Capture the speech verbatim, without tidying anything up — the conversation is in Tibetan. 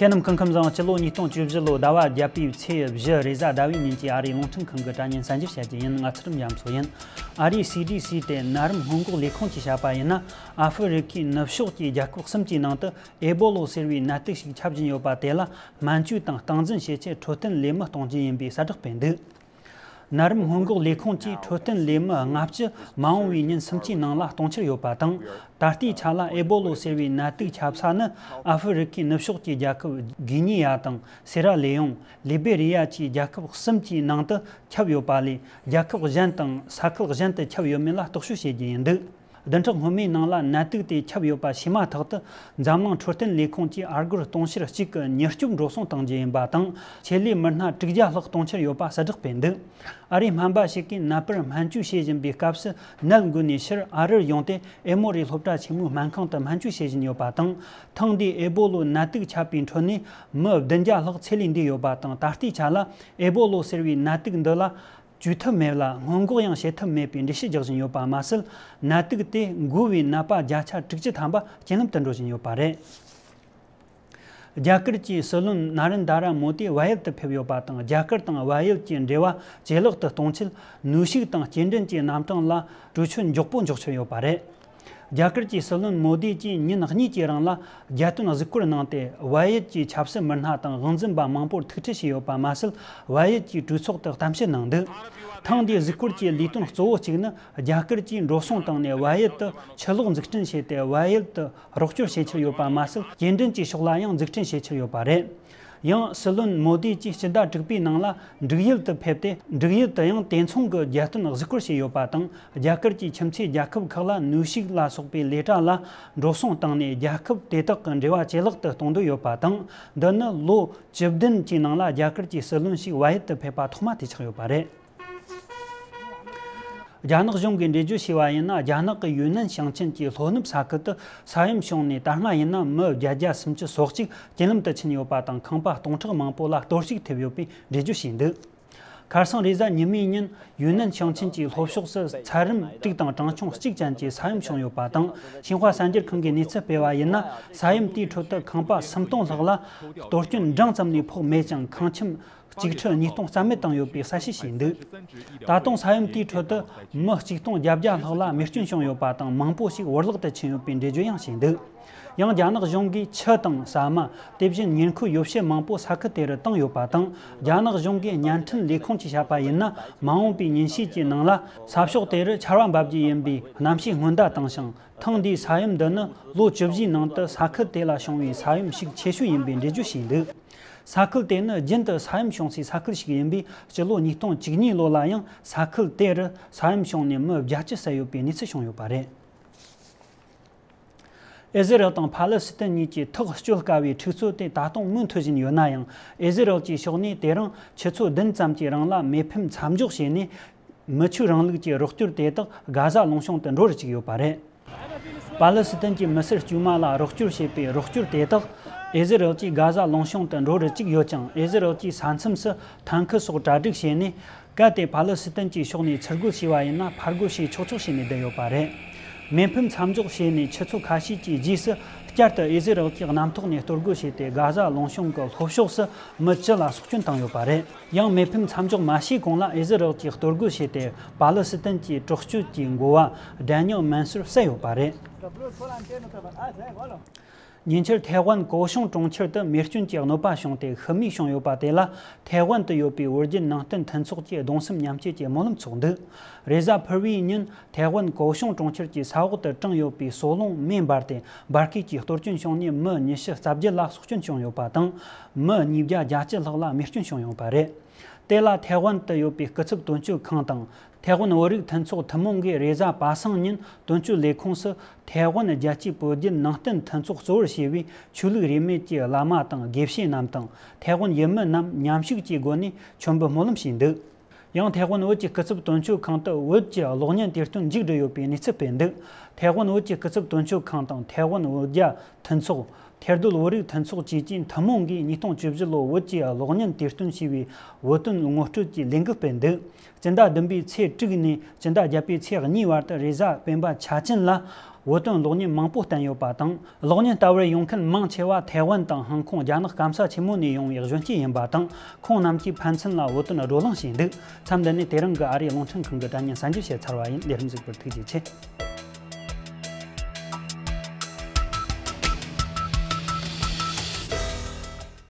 ཁྱེད་རྣམས་སྐུ་ཁམས་བཟང་། སྤྱི་ལོ་ཉིས་སྟོང་བཅུ་བཞི་ལོའི་ཟླ་བ་བརྒྱད་པའི་ཚེས་བཞི་རེས་གཟའ་ཟླ་བའི་ཉིན་གྱི་ཨ་རིའི་རླུང་འཕྲིན་ཁང་གི་དྲ་བརྙན་གསར་འགྱུར་བཤད་རྒྱུ་ཡིན། ང་ཚུལ་ཁྲིམས་རྒྱ་མཚོ་ཡིན། ཨ་རིའི་སི་ཌི་སི་དེ་ནད་རིམས་སྔོན་འགོག་ལས་ཁུངས་ཀྱིས་བཤད་པ་ཡིན་ན། ཨ་ཧྥེ་རི་ཁའི་ནུབ་ཕྱོགས་ཀྱི་རྒྱལ་ཁབ་གསུམ་གྱི་ནང་དུ་ཨེ་བོ་ལོ་ཟེར་བའི་ནད་དུག་ཞིག་ཁྱབ་བཞིན་ཡོད་པ་དེ་ལ་སྨན་བཅོས་དང་སྟངས་འཛིན་བྱེད་ཆེད་འཕྲོད་བསྟེན་ལས་མི་གཏོང་རྒྱུ་ཡིན་པའི་གསལ་བསྒྲགས་སྤེལ་འདུག་ནད་རིམས་སྔོན་འགོག་ལས་ཁུངས་ཀྱིས་འཕྲོད་བསྟེན་ལས་མི་ལྔ་བཅུ་མ་འོངས་པའི་ཉིན་སུམ་ཅུའི་ནང་ལ་གཏོང་འཆར་ཡོད་པ་དང་། ད་ལྟའི་ཆ་ལ་ཨེ་བོ་ལོ་ཟེར་བའི་ནད་དུག་ཁྱབ་ས་ནི་ཨ་ཧྥེ་རི་ཁའི་ནུབ་ཕྱོགས་ཀྱི་རྒྱལ་ཁབ་གྷི་ནི་ཡ་དང་སེ་ར་ལེ་ཡོང་། ལི་བེ་རི་ཡ་བཅས་རྒྱལ་ཁབ་གསུམ་གྱི་ནང་དུ་ཁྱབ་ཡོད་པ་ལས། རྒྱལ་ཁབ་གཞན་དང་ས་ཁུལ་གཞན་དུ་ཁྱབ་ཡོད་མེད་ལ་རྟོག་དཔྱོད་བྱེད་རྒྱུ་ཡིན་འདུག་བདུན་ཕྲག་སྔོན་མའི་ནང་ལ་ནད་དུག་དེ་ཁྱབ་ཡོད་པ་ཤེས་མ་ཐག་ཏུ། འཛམ་གླིང་འཕྲོད་བསྟེན་ལས་ཁུངས་ཀྱིས་ཨ་སྒོར་དུང་ཕྱུར་གཅིག་གི་མྱུར་སྐྱོབ་འགྲོ་སོང་གཏོང་རྒྱུ་ཡིན་པ་དང་། ཆེད་ལས་མི་སྣ་དྲུག་བརྒྱ་ལྷག་གཏོང་འཆར་ཡོད་པ་གསལ་བསྒྲགས་སྤེལ་འདུག་ཨ་རིའི་སྨན་པ་ཞིག་གིས་ནད་པར་སྨན་བཅོས་བྱེད་བཞིན་པའི་སྐབས་སུ། ནད་འགོས་ནས་ཕྱིར་ཨ་རིར་ཡོང་སྟེ་ཨེ་མོ་རི་སློབ་གྲྭ་ཆེན་མོའི་སྨན་ཁང་དུ་སྨན་བཅོས་བྱེད་བཞིན་ཡོད་པ་དང་། ཐེངས་འདིའི་ཨེ་བོ་ལོ་ནད་དུག་ཁྱབ་པའི་ཁྲོད་ནས་མི་བདུན་བརྒྱ་ལྷག་ཚེ་ལས་འདས་ཡོད་པ་དང་། ད་ལྟའི་ཆ་ལ་ཨེ་བོ་ལོ་ཟེར་བའི་ནད་དུག་འདི་ལ་བཅོས་ཐབས་མེད་ལ། སྔོན་འགོག་ཡང་བྱེད་ཐབས་མེད་པའི་འགྲེལ་བཤད་རྒྱག་བཞིན་ཡོད་པ་མ་ཟད། ནད་དུག་དེ་འགོས་པའི་ནད་པ་བརྒྱ་ཆ་དྲུག་ཅུ་ཐམ་པ་རྐྱེན་ལམ་དུ་འགྲོ་བཞིན་ཡོད་པ་རེད། རྒྱ་གར་གྱི་སྲིད་བློན་ན་རེན་དྷ་ར་མོ་དི་བལ་ཡུལ་དུ་ཕེབས་ཡོད་པ་དང་། རྒྱ་གར་དང་བལ་ཡུལ་གྱི་འབྲེལ་བ་ཇེ་ལེགས་དུ་གཏོང་ཆེད། ནུས་ཤུགས་དང་སྐྱེལ་འདྲེན་གྱི་རྣམ་གྲངས་ལ་གྲོས་ཆོད་མགྱོགས་པོ་འཇོག་ཆོག་ཡོད་པ་རེད། རྒྱ་གར་གྱི་སྲིད་བློན་མོ་དི་གྱིས་ཉིན་གཉིས་ཀྱི་རིང་ལ་རྒྱལ་དོན་གཟིགས་སྐོར་གནང་སྟེ། བལ་ཡུལ་གྱི་ཆབ་སྲིད་མི་སྣ་དང་དབང་འཛིན་པ་མང་པོར་ཐུག་འཕྲད་བྱས་ཡོད་པ་མ་ཟད། བལ་ཡུལ་གྱི་གྲོས་ཚོགས་དུ་གཏམ་བཤད་གནང་འདུག་ཐེངས་འདིའི་གཟིགས་སྐོར་གྱི་ལས་དོན་གཙོ་བོ་གཅིག་ནི། རྒྱ་གར་གྱིས་འགྲོ་སོང་བཏང་ནས་བལ་ཡུལ་དུ་ཆུ་གློག་འཛུགས་སྐྲུན་བྱས་ཏེ། བལ་ཡུལ་དུ་རོགས་སྐྱོར་བྱེད་འཆར་ཡོད་པ་མ་ཟད། སྐྱེལ་འདྲེན་གྱི་ཕྱོགས་ལ་ཡང་འཛུགས་སྐྲུན་བྱེད་འཆར་ཡོད་པ་རེད། ཡང་། སྲིད་བློན་མོ་དི་གྱིས་སྤྱི་ཟླ་དྲུག་པའི་ནང་ལ་འབྲུག་ཡུལ་དུ་ཕེབས་ཏེ། འབྲུག་ཡུལ་དུ་ཡང་དེ་མཚུངས་ཀྱི་རྒྱལ་དོན་གཟིགས་སྐོར་བྱས་ཡོད་པ་དང་། རྒྱ་གར་གྱི་ཁྱིམ་མཚེས་རྒྱལ་ཁབ་ཁག་ལ་ནུས་ཤུགས་ལ་སོགས་པའི་ལས་གྲྭ་ལ་འགྲོ་སོང་བཏང་ནས། རྒྱལ་ཁབ་དེ་དག་གི་འབྲེལ་བ་ཇེ་ལེགས་དུ་གཏོང་འདོད་ཡོད་པ་དང་། འདི་ནི་ལོ་བཅུ་བདུན་གྱི་ནང་ལ་རྒྱ་གར་གྱི་སྲིད་བློན་ཞིག་བལ་ཡུལ་དུ་ཕེབས་པ་ཐོག་མ་དེ་ཆགས་ཡོད་པ་རེད། རྒྱ་ནག་གཞུང་གིས་འགྲེལ་བརྗོད་བྱས་པ་ཡིན་ན། རྒྱ་ནག་གི་ཡུན་ནན་ཞིང་ཆེན་གྱི་ལྷོ་ནུབ་ས་ཁུལ་དུ་ས་ཡོམ་བྱུང་ནས། ད་སྔ་ཡིན་ན་མི་བརྒྱད་བརྒྱ་སུམ་ཅུ་སོ་གཅིག་རྐྱེན་ལམ་དུ་ཕྱིན་ཡོད་པ་དང་། ཁང་པ་སྟོང་ཕྲག་མང་པོ་ལ་གཏོར་བཤིག་ཐེབས་ཡོད་པའི་འགྲེལ་བརྗོད་བྱས་འདུག་ཁ་སང་རེས་གཟའ་ཉི་མའི་ཉིན། ཡུན་ནན་ཞིང་ཆེན་གྱི་ལྷོ་ཕྱོགས་སུ་ཚད་རིམ་དྲུག་དང་གྲངས་ཆུང་གཅིག་ཅན་གྱི་ས་ཡོམ་བྱུང་ཡོད་པ་དང་། ཤིན་ཧྭ་གསར་འགྱུར་ཁང་གིས་གནས་ཚུལ་སྤེལ་བ་ཡིན་ན། ས་ཡོམ་དེའི་ཁྲོད་དུ་ཁང་པ་སུམ་སྟོང་ལྷག་ལ་གཏོར་སྐྱོན་འབྲིང་ཙམ་ལས་ཕོག་མེད་ཀྱང་། ཁང་ཁྱིམ་གཅིག་ཁྲི་ཉིས་སྟོང་རྩ་མེད་བཏང་ཡོད་པའི་གསལ་བཤད་བྱས་འདུག་ད་དུང་ས་ཡོམ་དེའི་ཁྲོད་དུ་མི་གཅིག་སྟོང་བརྒྱད་བརྒྱ་ལྷག་ལ་རྨས་སྐྱོན་བྱུང་ཡོད་པ་དང་། མང་པོ་ཞིག་བོར་བརླག་ཏུ་ཕྱིན་ཡོད་པའི་འགྲེལ་བརྗོད་ཡང་བྱས་འདུག་ཡང་རྒྱ་ནག་གཞུང་གིས་ཆུ་དང་ཟ་མ། དེ་བཞིན་ཉེར་མཁོའི་ཡོ་བྱད་མང་པོ་ས་ཁུལ་དེ་རུ་བཏང་ཡོད་པ་དང་། རྒྱ་ནག་གཞུང་གི་བརྙན་འཕྲིན་ལས་ཁུངས་ཀྱིས་བཤད་པ་ཡིན་ན། མ་འོངས་པའི་ཉིན་ཤས་ཀྱི་ནང་ལ་ས་ཕྱོགས་དེ་རུ་ཆར་པ་འབབ་རྒྱུ་ཡིན་པའི་གནམ་གཤིས་སྔོན་བརྡ་བཏང་ཞིང་། ཐེངས་འདིའི་ས་ཡོམ་འདི་ནི་ལོ་བཅུ་བཞིའི་ནང་དུ་ས་ཁུལ་དེ་ལ་བྱུང་བའི་ས་ཡོམ་ཤུགས་ཆེ་ཤོས་ཡིན་པའི་འགྲེལ་བརྗོད་བྱས་འདུག་ས་ཁུལ་དེ་ནི་རྒྱུན་དུ་ས་ཡོམ་བྱུང་སའི་ས་ཁུལ་ཞིག་ཡིན་པས། སྤྱི་ལོ་ཉིས་སྟོང་བཅུ་གཉིས་ལོ་ལ་ཡང་ས་ཁུལ་དེ་རུ་ས་ཡོམ་བྱུང་ནས་མི་བརྒྱད་ཅུ་བསད་ཡོད་པའི་གནས་ཚུལ་བྱུང་ཡོད་པ་རེད། ཨི་ཟི་རལ་དང་ཕ་ལེ་སི་ཐན་གཉིས་ཀྱི་ཐག་གཅོད་དཀའ་བའི་འཁྲུག་རྩོད་དེ་ད་དུང་མུ་མཐུད་བཞིན་ཡོད་ན་ཡང་། ཨི་ཟི་རལ་གྱི་ཕྱོགས་ནས་དེ་རིང་ཆུ་ཚོད་བདུན་ཙམ་གྱི་རིང་ལ་མེ་ཕམ་མཚམས་འཇོག་བྱས་ནས། མི་ཆོས་རིང་ལུགས་ཀྱི་རོགས་སྐྱོར་དེ་དག་གྷ་ཟ་ལུང་གཤོང་དུ་འགྲོ་རུ་བཅུག་ཡོད་པ་རེད། ཕ་ལེ་སི་ཐན་གྱི་མི་སེར་དཀྱུས་མ་ལ་རོགས་སྐྱོར་བྱེད་པའི་རོགས་སྐྱོར་དེ་དག་ཨི་ཟི་རལ་གྱིས་གྷ་ཟ་ལུང་གཤོང་དུ་འགྲོ་རུ་བཅུག་ཡོད་ཀྱང་། ཨི་ཟི་རལ་གྱིས་ས་མཚམས་སུ་ཐང་ཁུལ་སོགས་གྲ་སྒྲིག་བྱས་ནས། གལ་ཏེ་ཕ་ལེ་སི་ཐན་གྱི་ཕྱོགས་ནས་ཚུར་རྒོལ་བྱས་པ་ཡིན་ན། ཕར་རྒོལ་བྱེད་ཆོག་ཆོག་བྱས་ནས་བསྡད་ཡོད་པ་རེད། མེ་ཕམ་མཚམས་འཇོག་བྱས་ནས་ཆུ་ཚོད་ཁ་ཤས་ཀྱི་རྗེས་སུ། བསྐྱར་དུ་ཨི་ཟི་རལ་གྱིས་གནམ་ཐོག་ནས་གཏོར་རྒོལ་བྱས་ཏེ། གྷ་ཟ་ལུང་གཤོང་གི་ལྷོ་ཕྱོགས་སུ་མི་བཅུ་ལ་སྲོག་སྐྱོན་བཏང་ཡོད་པ་རེད། ཡང་མེ་ཕམ་མཚམས་འཇོག་མ་བྱས་གོང་ལ། ཨི་ཟི་རལ་གྱིས་གཏོར་རྒོལ་བྱས་ཏེ། ཕ་ལེ་སི་ཐན་གྱི་དྲག་སྤྱོད་ཀྱི་འགོ་བ་ཌན་ཉིལ་མན་སུར་བསད་ཡོད་པ་རེད། ཉེ་ཆར་ཐའེ་ཝན་ཀའོ་ཤུང་གྲོང་ཁྱེར་དུ་མེ་སྐྱོན་གྱི་གནོད་པ་བྱུང་སྟེ། ཤི་རྨས་བྱུང་ཡོད་པ་དེ་ལ། ཐའེ་ཝན་དུ་ཡོད་པའི་བོད་བརྒྱུད་ནང་བསྟན་མཐུན་ཚོགས་ཀྱིས་གདུང་སེམས་མཉམ་སྐྱེད་ཀྱི་སྨོན་ལམ་འཚོགས་འདུག་རེས་གཟའ་ཕུར་བུའི་ཉིན། ཐའེ་ཝན་ཀའོ་ཤུང་གྲོང་ཁྱེར་གྱི་ས་འོག་ཏུ་དྲངས་ཡོད་པའི་སོལ་རླུང་མེ་འབར་ཏེ། འབར་གས་ཀྱི་གཏོར་སྐྱོན་བྱུང་ནས། མི་ཉི་ཤུ་རྩ་བརྒྱད་ལ་སྲོག་སྐྱོན་བྱུང་ཡོད་པ་དང་། མི་ཉིས་བརྒྱ་གྱ་གཅིག་ལྷག་ལ་རྨས་སྐྱོན་བྱུང་ཡོད་པ་རེད། དེ་ལ་ཐའེ་ཝན་དུ་ཡོད་པའི་སྐུ་ཚབ་དོན་གཅོད་ཁང་དང་། ཐའེ་ཝན་བོད་རིགས་མཐུན་ཚོགས་ཐུན་མོང་གིས་རེས་གཟའ་པ་སངས་ཉིན། དོན་གཅོད་ལས་ཁུངས་སུ་ཐའེ་ཝན་རྒྱལ་གཅེས་བོད་བརྒྱུད་ནང་བསྟན་མཐུན་ཚོགས་གཙོ་བོར་བྱས་པའི་ཆོས་ལུགས་རིས་མེད་ཀྱི་བླ་མ་དང་དགེ་བཤེས་རྣམས་དང་། ཐའེ་ཝན་ཡུལ་མི་རྣམས་མཉམ་ཞུགས་ཀྱི་སྒོ་ནས་མཆོད་འབུལ་སྨོན་ལམ་བྱས་འདུག་ཡང་། ཐའེ་ཝན་བོད་ཀྱི་སྐུ་ཚབ་དོན་གཅོད་ཁང་དུ་བོད་ཀྱི་གློག་བརྙན་དུས་སྟོན་མཇུག་བསྒྲིལ་ཡོད་པའི་གནས་ཚུལ་སྤེལ་འདུག་ཐའེ་ཝན་བོད་ཀྱི་སྐུ་ཚབ་དོན་གཅོད་ཁང་དང་། ཐའེ་ཝན་བོད་རྒྱ་མཐུན་ཚོགས། ཐེར་རྡུལ་བོད་རིགས་མཐུན་ཚོགས་བཅས་ཀྱིས་ཐུན་མོང་གིས་ཉིས་སྟོང་བཅུ་བཞི་ལོའི་བོད་ཀྱི་གློག་བརྙན་དུས་སྟོན་ཞེས་པའི་བོད་དོན་ངོ་སྤྲོད་ཀྱི་ལས་འགུལ་སྤེལ་འདུག་སྤྱི་ཟླ་བདུན་པའི་ཚེས་དྲུག་ནས་སྤྱི་ཟླ་བརྒྱད་པའི་ཚེས་གཉིས་བར་དུ། རེས་གཟའ་སྤེན་པ་ཆ་ཅན་ལ། བོད་དོན་གློག་བརྙན་མང་པོ་བསྟན་ཡོད་པ་དང་། གློག་བརྙན་ལྟ་བར་ཡོང་མཁན་མང་ཆེ་བ་ཐའེ་ཝན་དང་ཧང་ཀོང་རྒྱ་ནག་སྐམ་ས་ཆེན་མོ་ནས་ཡོང་བའི་གཞོན་སྐྱེས་ཡིན་པ་དང་། ཁོང་རྣམས་ཀྱིས་ཕན་ཚུན་ལ་བོད་དོན་བགྲོ་གླེང་བྱས་འདུག་མཚམས་འདི་ནས་དེ་རིང་གི་ཨ་རིའི་རླུང་འཕྲིན་ཁང་གི་དྲ་བརྙན་གསན་རྒྱུ་བྱས་ཚར་བ་ཡིན། ལས་རིམ་གཟིགས་པར་ཐུགས་རྗེ་ཆེ།